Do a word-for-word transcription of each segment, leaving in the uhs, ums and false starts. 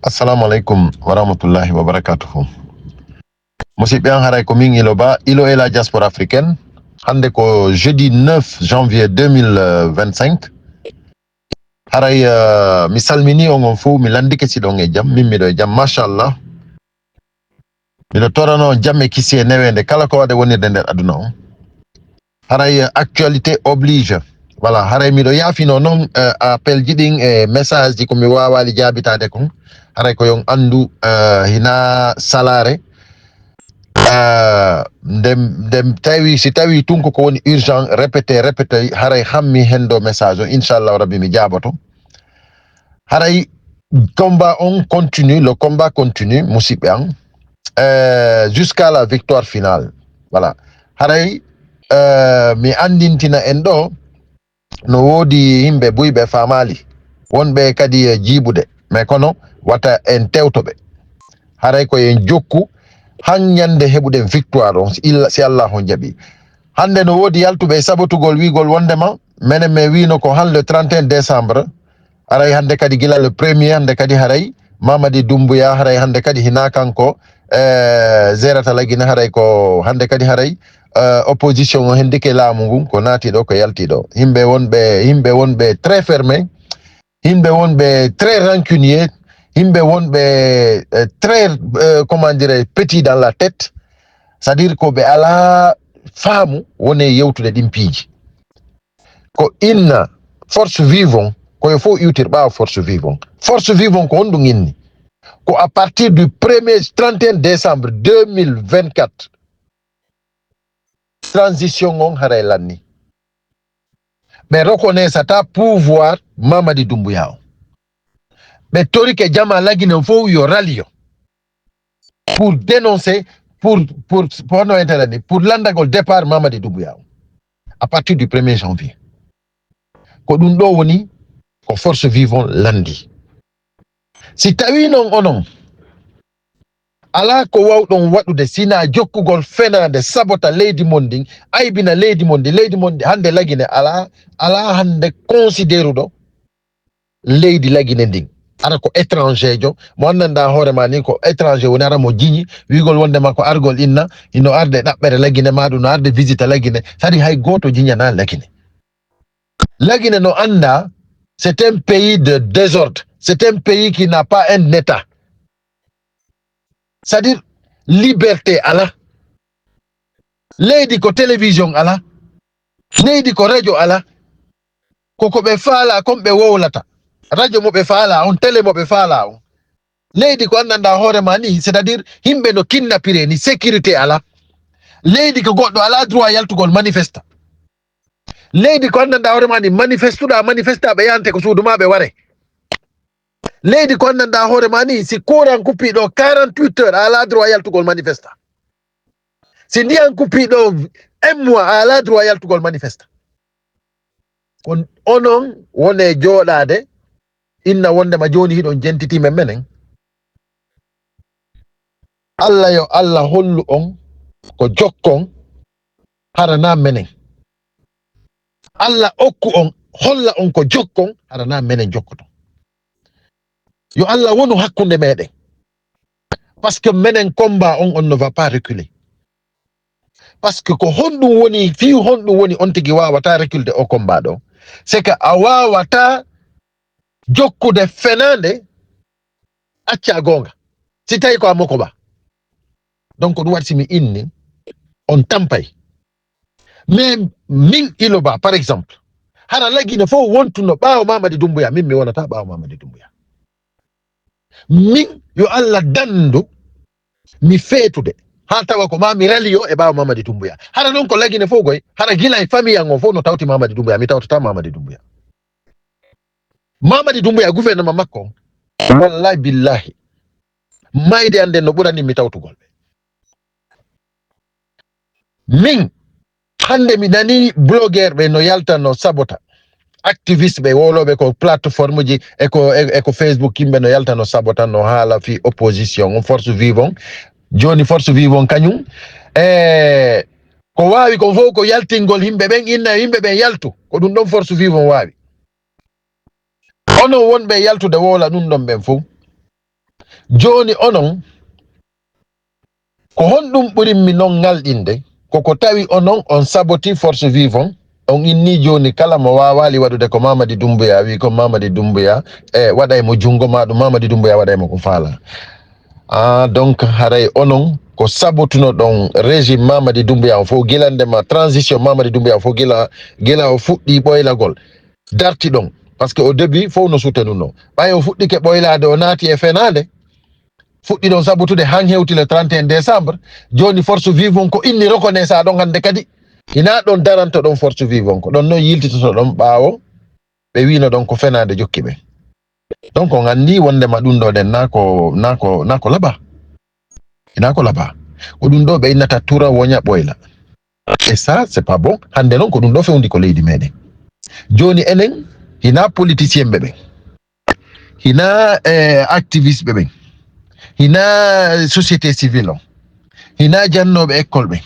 Assalamu alaikum wa rahmatullahi wa barakatuhu. Musidɓe an, haray ko min Ilo Ba, Ilo et la diaspora africaine. Hannde ko jeudi neuf janvier deux mille vingt-cinq. Haray, eh, mi salmini on, on fof, mi landike si ɗon e jam, min miɗo e jam, machallah. Miɗo torano on jam e kisi e neweende kala ko waɗe wonirde nder aduna on. Haray, eh, actualité oblige. Voilà, haray miɗo yaafino noon, eh, appel ji ɗin e message ji ko mi waawaali jaabitaade kon. Haray ko yon anndu, eh, hina salaare. Eh, nde, nde tawi, si tawi tun ko ko woni urgent, répété, répété, haray hammi hendo message o, inchallahu rabbi mi jaaboto. Haray combat on continue, le combat continue, musidɓe an, eh, jusqu'à la victoire finale. Voilà. Haray, eh, mi anndintina en ɗo, no woodi yimɓe buy ɓe faamaali, wonɓe kadi e jiiɓude, mais kono wata en tewto ɓe. Haray ko en jokku han ñande heɓuɗen victoire on, si illa, si Allah on jaɓi. Hannde no woodi yaltuɓe e sabotugol wiigol wondema menen men wiino ko han le trente et un décembre, haray hannde kadi gila le premier, hannde kadi haray Mamadi Doumbouya, haray hannde kadi hina kanko, eh, gérata Lagine, haray ko hannde kadi haray, eh, opposition o hendike laamu ngun, ko naati ɗo, ko yalti ɗo. Yimɓe wonɓe, yimɓe wonɓe très fermé, yimɓe wonɓe très rancunier, yimɓe wonɓe, eh, très, eh, comment dirais, petit dans la tête, c'est-à-dire ko ɓe alaa faamu woni e yewtude ɗin piiji. Ko inna force vivant, ko yo fof iwtir ɓaawo force vivant. Force vivant ko honɗum inni? Ko à partir du premier, trente et un décembre deux mille vingt-quatre, transition on haray lanni. Ɓe reconnaissata pouvoir Mamadi Doumbouya on. Ɓe torike jama Lagine on fof yo ralio pour dénoncer, pour, pour, pour, no intérêt ni, pour landagol départ Mamadi Doumbouya on à partir du premier janvier. Ko ɗum ɗo woni ko force vivant landi. Si tawi noon onon alaa ko wawɗon waɗude sina jokkugol fenaande, sabota leydi mon ndin, aybina leydi mon ndin, leydi mon ndin, hannde Lagine alaa, alaa hannde considéruɗo leydi Lagine ndin. Ara ko étranger jo, mo anndanɗaa hoore ma ni ko étranger woni, ara mo jiñi, wiigol wondema ko argol inna, ino arde ɗaɓɓere Lagine, ma ɗum no arde visite Lagine, sadi hay gooto jiñanaa Lagine. Lagine no annda, c'est un pays de désordre, c'est un pays qui n'a pas un État. C'est-à-dire, liberté alaa. Leydi ko télévision alaa. Leydi ko radio alaa. Ko ko ɓe faala kon ɓe wowlata. Radio mo ɓe faala on, télé mo ɓe faala on. Leydi ko anndanɗaa hoore ma ni, c'est-à-dire yimɓe no kidnappiree ni, sécurité alaa. Leydi ko goɗɗo alaa droit yaltugol manifesta. Leydi ko anndanɗaa hoore ma ni, manifestuɗaa, manifestaaɓe yahante ko suudu ma ɓe ware. Leydi ko anndanɗaa hoore ma ni, si courant coupé ɗo quarante-huit heures, a alaa droit yaltugol manifesta. Si ndiyan coupé ɗo un mois, a alaa droit yaltugol manifesta. Kon onon wone jooɗaade, inna wondema jooni hiɗon jentiti men menen. Allah yo Allah hollu on ko jokkon, hara na menen. Allah okku on, holla on ko jokkon, hara na menen jokkoton. Yo Allah wonu hakkunde meɗen. Parce que menen combat on, on ne va pas reculer. Parce que ko honɗum woni, fii honɗum woni on tigi waawata reculde o combat ɗo? C'est que a waawata jokkude fenaande, acca goonga. Si tawi ko a moko ba. Donc ɗum waɗi si mi inni, on tampay. Mais min Ilo Ba, par exemple, hara Lagine fof wontuno ɓaawo Mamadi Doumbouya, min mi wonata ɓaawo Mamadi Doumbouya. Min yo Allah dandu mi feetude, haa tawa ko ma mi raliyo e ɓaawo Mamadi Doumbouya. Hara noon ko Lagine fof goy, hara gila e famille an on fof no tawti Mamadi Doumbouya, mi tawtata Mamadi Doumbouya. Mamadi Doumbouya, gouvernement makko on, wallahi billahi, mayde an nden no ɓurani mi tawtugol ɓe. Min, hannde mi nani blogueur ɓe no yalta no sabota. Activiste ɓe, wowlooɓe ko plateforme ji, e ko, e, e ko Facebook, yimɓe no yalta no sabota, no haala fii opposition on, force vivant. Jooni force vivant kañum, e ko waawi kon fof ko yaltingol yimɓe ɓen, inna yimɓe ɓen yaltu. Ko ɗum ɗon force vivant waawi. Onon wonɓe yaltude wowla ɗum ɗon ɓen fof, Jooni onon, ko honɗum ɓurimmi non ŋalɗinde? Ko ko tawi onon on saboti Force Vive on, on inni jooni kala mo waawaali waɗude ko Mamadi Doumbouya wi, ko Mamadi Doumbouya e waɗay mo junngo, maa ɗum Mamadi Doumbouya waɗay mo ko faala. Ah, donc haray onon ko sabotunoɗon régime Mamadi Doumbouya on fof, gila ndema transition Mamadi Doumbouya on fof, gila, gila o fuɗɗi ɓoylagol, darti ɗon. Parce que au début fof no soutenunoo. Ɓay o fuɗɗike ɓoylaade, o naati e fenaande. Fuɗɗi ɗon sabotude han hewti le trente et un décembre. Jooni Force Vive on ko inni reconnaissant ɗon hannde kadi. Hinaa ɗon daranto ɗon Force Vive on, ko ɗon non yiltitoto ɗon ɓaawo. Ɓe wiino ɗon ko fenaande jokki ɓe. Donc on anndi wondema ɗum ɗo ɗen naa ko, naa ko, naa ko laba. Hinaa ko laba. Ko ɗum ɗo ɓe innata tura woña ɓoyla. Et ça, c'est pas bon. Hannde non ko ɗum ɗo fewndi ko leydi meɗen. Jooni enen, hinaa politicien ɓe ɓen. Hinaa, eh, activiste ɓe ɓen. Hinaa société civile on. Hinaa jannooɓe école ɓen.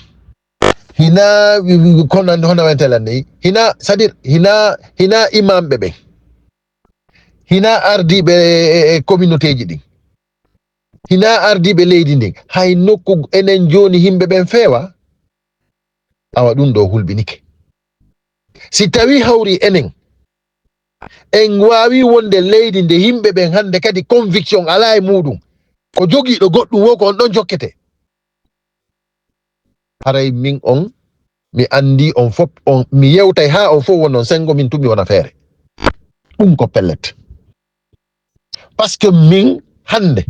Hinaa, wi-, wi-, wi-, kono hannde hono wentela ni. Hinaa, c'est-à-dire, hinaa, hinaa imam ɓe ɓen. Hinaa ardiiɓe e, e, e communauté ji ɗin. Hinaa ardiiɓe leydi ndin. Hay nokku enen jooni yimɓe ɓen feewa. Awa ɗum ɗo hulɓinike. Si tawi hawri enen, en waawi wonde leydi nde yimɓe ɓen hannde kadi conviction alaa e muɗum. Ko jogiiɗo goɗɗum wo ko on ɗon jokkete. Haray min on, mi anndi on fof, on, mi yewtay haa on fof wonon senngo, min tun mi wona feere. Ɗum ko pellet. Parce que min hannde,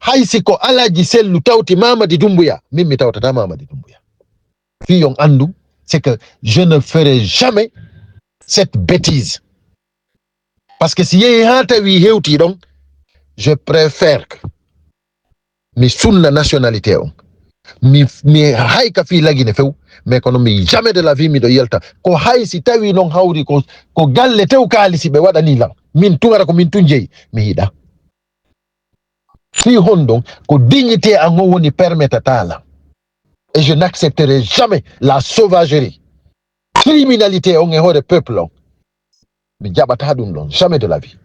hay si ko Alhaji Sellu tawti Mamadi Doumbouya, min mi tawtata Mamadi Doumbouya. Fii on anndu, c'est que je ne ferai jamais cette bêtise. Parce que si yehi haa tawi hewti ɗon, je préfère que mi sunna nationalité on. Mi, mi hay ka fii lagine few, mais kono mi jamais de la vie miɗo yelta. Ko hay si tawi non hawri ko, ko galle tew kaalisi ɓe waɗani lan. Min tun hara ko min tun jeyi, mi yiɗa. Fii honɗon? Ko dignité an on woni permetata lan. Et je n'accepterai jamais la sauvagerie, criminalité on e hoore peuple on. Mi jaɓata ɗum ɗon, jamais de la vie.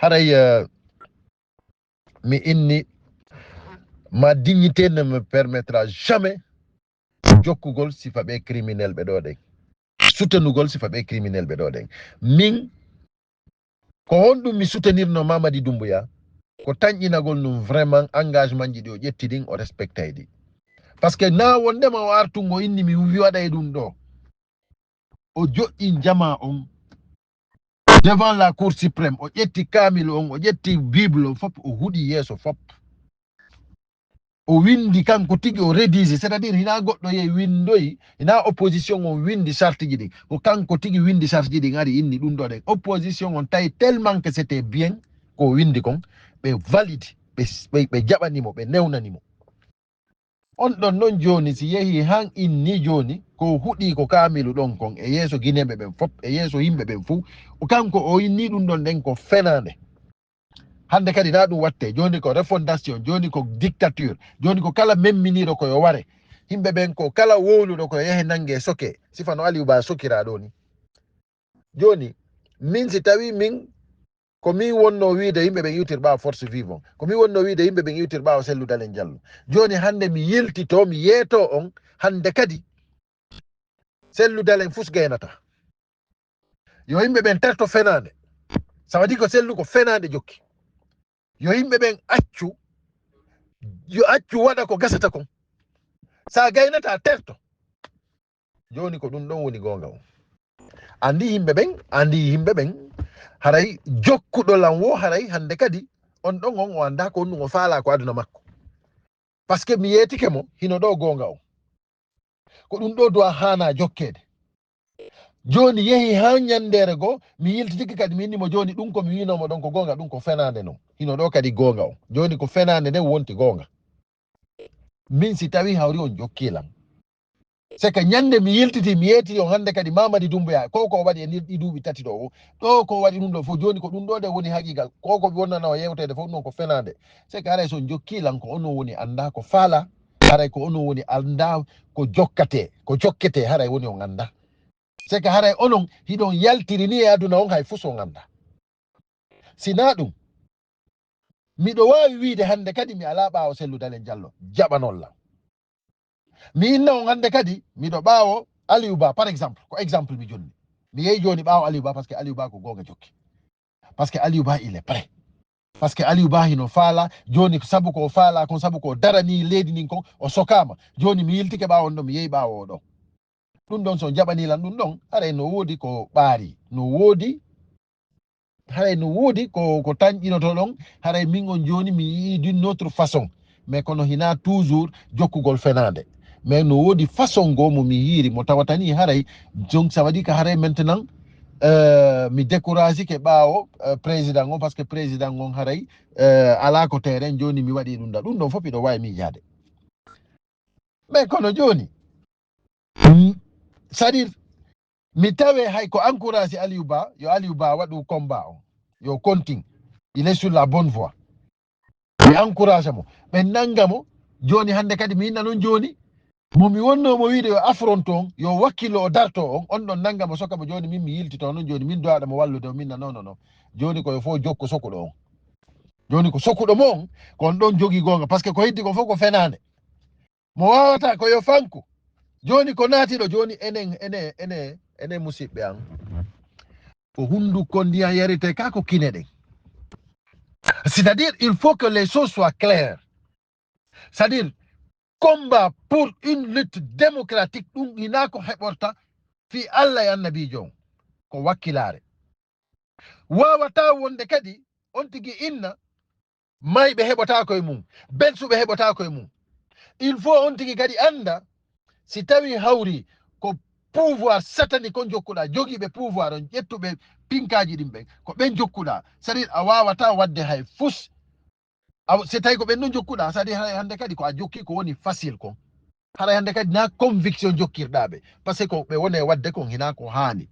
Haray, euh, mi inni, ma dignité ne me permettra jamais jokkugol sifa ɓe criminel ɓe ɗo ɗen. Soutenugol sifa ɓe criminel ɓe ɗo ɗen. Min, ko honɗum mi soutenirno Mamadi Doumbouya? Ko tanƴinagol ɗum vraiment engagement ji ɗi o ƴetti ɗin, o respectay ɗi. Parce que na wondema o artungo inni mi wi waɗay ɗum ɗo. O joƴƴin jama on devant la Cour suprême, o ƴetti kaamilu on, o ƴetti Bible on fof, o huɗi yeeso fof. O windi kanko tigi, o rédige, c'est-à-dire hina goɗɗo yehi windoyi, hina opposition on windi sartiji ɗin. Ko kanko tigi windi sartiji ɗin, ari inni ɗum ɗo ɗen. Opposition on tawi tellement que c'était bien, ko windi kon, ɓe valide, ɓe, ɓe, ɓe jaɓanimo, ɓe newnanimo. On ɗon non jooni, si yehi han inni jooni, ko huɗi ko kaamilu ɗon kon, e yeeso Guinéeɓe ɓen fof, e yeeso yimɓe ɓen fof, o kanko o inni ɗum ɗon ɗen ko fenaande. Hannde kadi na ɗum watte, jooni ko refondation, jooni ko dictature, jooni ko kala memminiiɗo ko yo ware. Yimɓe ɓen ko kala wowluɗo ko yo yahe nannge soke, sifa no Aliou Ba sokira ɗo ni. Jooni, min si tawi min ko min wonno wiide yimɓe ɓen iwtir ɓaawo Force Vive on, ko min wonno wiide yimɓe ɓen iwtir ɓaawo Cellou Dalein Diallo. Jooni hannde mi yiltito, mi yeeto on, hannde kadi Cellou Dalein fus gaynata. Yo yimɓe ɓen terto fenaande. Ça veut dire ko Cellou ko fenaande jokki. Yo yimɓe ɓen accu, yo accu waɗa ko gasata kon. Sa gaynata terto. Jooni ko ɗum ɗon woni goonga on. Andi yimɓe ɓen, andi yimɓe ɓen, haray jokkuɗo lan wo, haray hannde kadi on ɗon on o anndaa ko honɗum o faalaa ko aduna makko. Parce que mi yeetike mo, hino ɗo goonga on. Ko ɗum ɗo duwa haana jokkeede. Jooni yehi haa ñanndeere goo, mi yiltitike kadi, mi inni mo jooni ɗum ko mi wiinoo mo ɗon ko goonga, ɗum ko fenaande non. Hino ɗo kadi goonga on. Jooni ko fenaande nden wonti goonga. Min si tawi hawri on jokkii lan. C'est que ñannde mi yiltiti, mi yeetiri on hannde kadi Mamadi Doumbouya, ko ko o waɗi e nder ɗi duuɓi tati ɗo o, ɗo ko o waɗi ɗum ɗo fof, jooni ko ɗum ɗo nde woni haqiiqa, ko ko wonnanoo yewteede fof noon ko fenaande. C'est que haray so on jokkii lan ko onon woni anndaa ko faalaa, haray ko onon woni anndaa ko jokkatee, ko jokketee, haray woni on anndaa. C'est que haray onon hiɗon yaltiri ni e aduna on hay fus on anndaa. Si naa ɗum, Miɗo waawi wiide hannde kadi mi alaa ɓaawo Sellu Dalen Jallo, jaɓanon lan. Mi inna on hannde kadi, miɗo ɓaawo Aliou Ba, par exemple, ko exemple mi jonni. Mi yehi jooni ɓaawo Aliou Ba, parce que Aliou Ba ko goonga jokki. Parce que Aliou Ba, il est prêt. Parce que Aliou Ba hino faala, jooni ko sabu ko o faala kon, sabu ko o daranii leydi ndin kon, o sokaama. Jooni mi yiltike ɓaawo on ɗon, mi yehi ɓaawo o ɗon. Ɗum ɗon, so on jaɓanii lan ɗum ɗon, haray no woodi ko ɓaari, no woodi, haray no woodi ko, ko tanƴinoto ɗon, haray min on jooni mi yi'i d'une autre façon. Mais kono hinaa toujours jokkugol fenaande. Mais no woodi façon goo mo mi yi'iri mo tawata nii haray, donc ça veut dire que haray maintenant, euh, mi découragike ɓaawo, euh, président on, parce que président on haray, euh, alaa ko terrain, jooni mi waɗii ɗum ɗa. Ɗum ɗon fof miɗo waawi miijaade. Mais kono jooni, mm, c'est-à-dire, mi tawe hay ko encouragé Aliou Ba, yo Aliou Ba waɗu combat on. Yo continue. Il est sur la bonne voie. Mi encouragé mo. Ɓe nannga mo. Jooni hannde kadi mi inna non jooni. Mo mi wonnoo mo wiide yo affronte on, yo wakkilo o darto on, on ɗon nannga mo soka mo jooni min mi yiltito non jooni min dowaɗo mo wallude o min na non, non, non. Jooni ko yo fof jokku sokuɗo on. Jooni ko sokuɗo mo on, ko on ɗon jogii goonga. Parce que ko heddi kon fof ko fenaande. Mo waawata ko yo fanku. Jooni ko naati ɗo, jooni enen, enen, enen, enen musidɓe an. Ko hunnduko ndiyan yarete ka ko kine ɗen. C'est-à-dire, il faut que les choses soient claires. C'est-à-dire, combat pour une lutte démocratique, ɗum hinaa ko heɓorta fii Allah e annabiijo on. Ko wakkilaare. Waawataa wonde kadi, on tigi inna, mayɓe heɓotaako e mum, belsuɓe heɓotaako e mum. Il faut on tigi kadi annda, si tawi hawri ko pouvoir satanique on jokkuɗaa, jogiiɓe pouvoir on, ƴettuɓe pinkaaji ɗin ɓen, ko ɓen jokkuɗaa. C'est-à-dire, a waawataa waɗde hay fus. Aw, si tawi ko ɓen ɗon jokkuɗaa, c'est-à-dire, haray hannde kadi ko a jokki ko woni facile kon. Haray hannde kadi na conviction jokkirɗaa ɓe. Parce que ko ɓe woni e waɗde kon hinaa ko haani.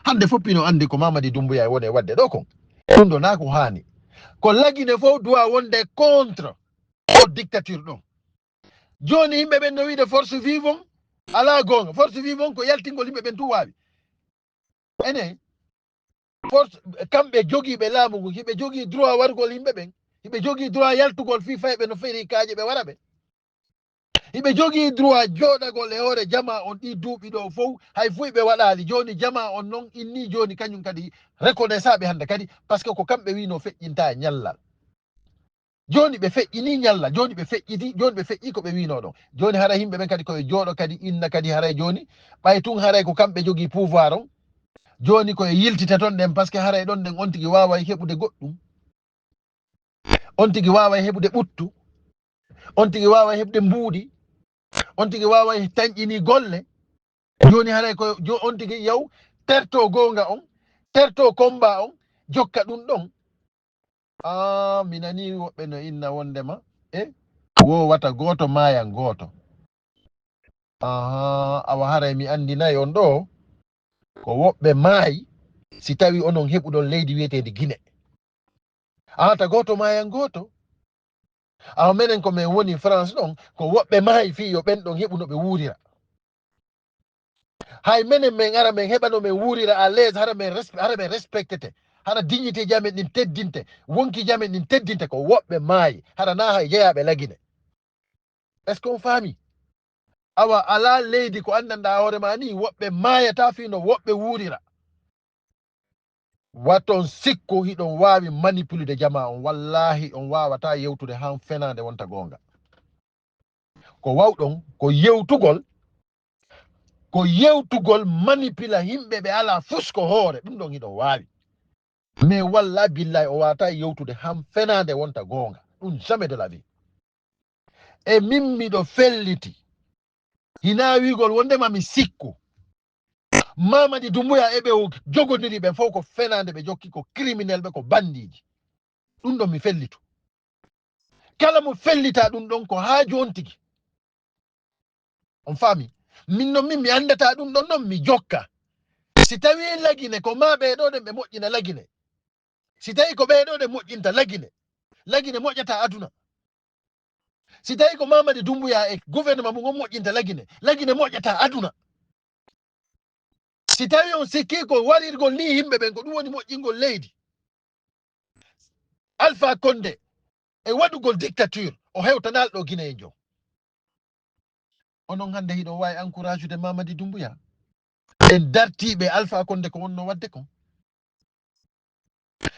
Hannde fof hino anndi ko Mamadi Doumbouya e woni e waɗde ɗo kon. Ɗum ɗo na ko haani. Ko lagine fof doit wonde contre o dictature ɗon. Jooni yimɓe ɓen no wiide force vive on, alaa goonga. Force vive on ko yaltingol yimɓe ɓen tun waawi. Enen, force, kamɓe jogiiɓe laamu ngun, hiɓe jogii droit wargol yimɓe ɓen. Hiɓe jogii droit yaltugol fii fayɓe no feri kaaƴe ɓe wara ɓe. Hiɓe jogii droit jooɗagol e hoore jamaa on ɗii duuɓi ɗoo fow, hay fuu ɓe waɗaali. Jooni jamaa on non innii jooni kañum kadi reconnaissaaɓe hannde kadi, parce que ko kamɓe wiinoo feƴƴintaa e ñallal. Jooni ɓe feƴƴinii ñalla, jooni ɓe feƴƴiti, jooni ɓe feƴƴii ko ɓe wiinoo ɗon. Jooni haray yimɓe ɓen kadi ko ɓe jooɗo kadi inna kadi haray jooni, ɓay tun haray ko kamɓe jogii pouvoir on. Jooni ko e yiltite ton ɗen, parce que haray ɗon ɗen on tigi waaway heɓude goɗɗum. On tigi waaway heɓude ɓuttu. On tigi waaway heɓude mbuuɗi. On tigi waaway tanƴinii golle. Jooni haray ko jo-, on tigi yaw terto goonga on, terto combat on, jokka ɗum ɗon. Ah, mi nanii woɓɓe no inna wondema, e, wo wata gooto maayan gooto. Aha, awa haray mi anndinay on ɗo, ko woɓɓe maayi, si tawi onon heɓuɗon leydi wi'eteendi Gine. Ah, ta gooto maayan gooto. Awa menen ko men woni France ɗon, ko woɓɓe maayi fii yo ɓen ɗon heɓu no ɓe wuurira. Hay menen men ara men heɓa no men wuurira à l'aise, hara men respe-, hara men respectete, hara dignité ji amen ɗin teddinte, wonki ji amen ɗin teddinte, ko woɓɓe maayi, hara na hay jeyaaɓe Lagine. Est-ce qu'on faami? Awa alaa leydi ko anndanɗaa hoore maa nii, woɓɓe maayataa fii no woɓɓe wuurira. Waton sikku hiɗon waawi manipuler jamaa on. Wallaahi on waawataa yewtude han fenaande wonta goonga. Ko wawɗon ko yewtugol, ko yewtugol manipula yimɓe ɓe alaa fus ko hoore. Ɗum ɗon hiɗon waawi. Mais wallaahi billaahi o waawataa yewtude han fenaande wonta goonga. Ɗum jamais de la vie. E min miɗo felliti. Hinaa wiigol wondema mi sikku. Mamadi Doumbouya e ɓe o jogodiri ɓen fof ko fenaande ɓe jokki, ko criminel ɓe, ko bandiiji. Ɗum ɗon mi fellitu. Kala mo fellita ɗum ɗon ko haa jooni tigi. On faami? Min non min mi anndataa ɗum ɗon non mi jokka. Si tawii Lagine ko maa ɓee ɗoo ɗen ɓe moƴƴina Lagine. Si tawii ko ɓee ɗoo ɗen moƴƴinta Lagine, Lagine moƴƴataa aduna. Si tawii ko Mamadi Doumbouya e gouvernement mum on moƴƴinta Lagine, Lagine moƴƴataa aduna. Si tawii on sikkii ko warirgol nii yimɓe ɓen, ko ɗum woni moƴƴingol leydi. Alpha Condé, e waɗugol dictature, o hewtanal ɗo Guinéen jo. Onon hannde hiɗon waawi encourage de Mamadi Doumbouya. En dartiiɓe Alpha Condé ko wonno waɗde kon.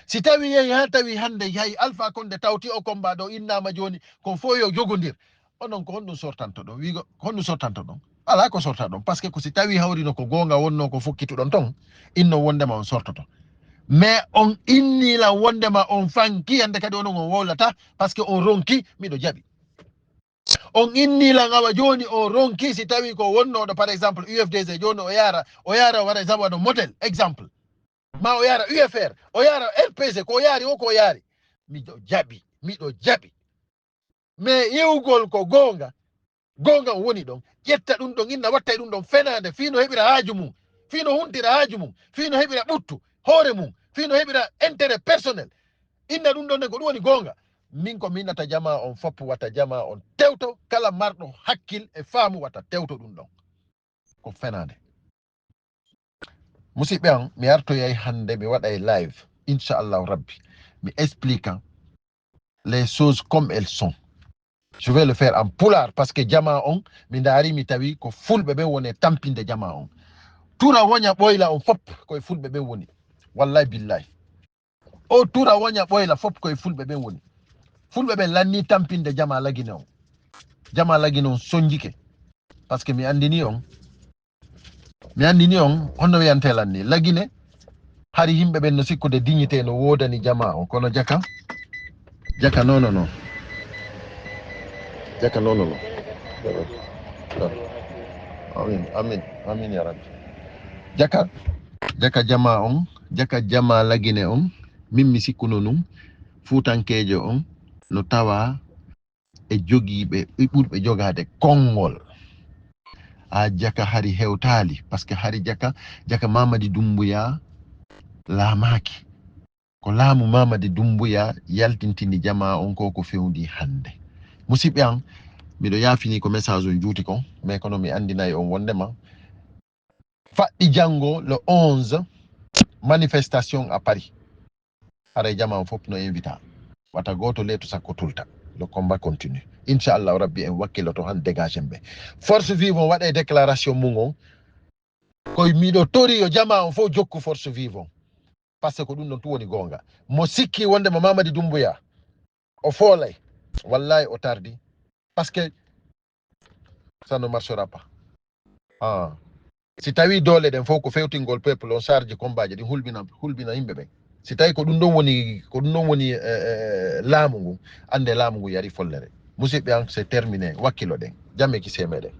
Si tawi yehi haa tawi hannde hay Alpha Condé tawti o combat ɗo innama jooni, ko fof yo jogondir. Onon ko honɗum sortanto ɗon? Wiigo, ko honɗum sortanto ɗon? Alaa ko sorta ɗon. Parce que ko si tawi hawrino ko goonga wonno ko fokkituɗon ton, inno wondema on sortoto. Mais on inni lan wondema on fanki, hannde kadi onon on wowlata, parce que on ronki, miɗo jaɓi. On inni lan awa jooni on ronki si tawi ko wonnoɗo, par exemple, U F D G jooni o yaara, o yaara, par exemple, waɗo modèle, exemple. Ma o yaara U F R, o yaara R P G, ko o yaari o, ko o yaari. Miɗo jaɓi, miɗo jaɓi. Mais yewgol ko goonga, goonga on woni ɗon. Ƴetta ɗum ɗon, inna watta e ɗum ɗon fenaande, fii no heɓira haaju mum, fii no huntira haaju mum, fii no heɓira ɓuttu hoore mum, fii no heɓira intérêt personnel. Inna ɗum ɗon nden ko ɗum woni goonga. Min ko mi innata jamaa on fof, wata jamaa on tewto, kala marɗo hakkil e faamu wata tewto ɗum ɗon. Ko fenaande. Musidɓe am, mi artoyay hannde, mi waɗay live, inchallahu rabbi. Mi explique les choses comme elles sont. Je vais le faire en pulaar, parce que jamaa on, mi ndaari, mi tawi ko fulɓe ɓen woni e tampinde jamaa on. Tura woña ɓoyla on fof, koye fulɓe ɓen woni. Wallahi billahi. O tura woña ɓoyla fof koye fulɓe ɓen woni. Fulɓe ɓen lanni tampinde jamaa Lagine on. Jamaa Lagine on sonjike. Parce que mi anndini on, mi anndini on, honno wiyante lan ni? Lagine, hari yimɓe ɓen no sikkude dignité no woodani jamaa on. Kono jaka, jaka non, non, non. Jaka non, non, non. Amin, amin, amin ya rabbi. Jaka, jaka jamaa on, jaka jamaa Lagine on, min mi sikkuno nun, fuutankeejo on, no tawa e jogiiɓe, e ɓurɓe jogaade konngol. A jaka hari hewtaali, parce que hari jaka, jaka Mamadi Doumbouya laamaaki. Ko laamu Mamadi Doumbouya yaltintini jamaa on ko, ko fewndi hannde. Musidɓe am, miɗo yaafini ko message on juuti kon, mais kono mi anndinay on wondema faɗɗi janngo le onze, manifestation à Paris. Haray jamaa on fof no invita. Wata gooto leetu sakko tulta. Le combat continue. Inchallahu rabbi en wakkiloto han dégage en ɓe. Force vive on waɗa e déclaration mum on. Koye miɗo tori yo jamaa on fof jokku force vive on. Parce que ko ɗum ɗon tun woni goonga. Mo sikki wondema Mamadi Doumbouya o foolay, wallahi o tardi. Parce que ça ne marchera pas. Ah. Si tawi doole ɗen fof ko fewtingol peuple on, charge combat ji ɗin hulɓina, hulɓina yimɓe ɓen. Si tawi ko ɗum ɗon woni, ko ɗum ɗon woni, eh, eh, laamu ngun, annde laamu ngun yari follere. Musidɓe am, c'est terminé. Wakkilo ɗen. Jam e kisee meɗen.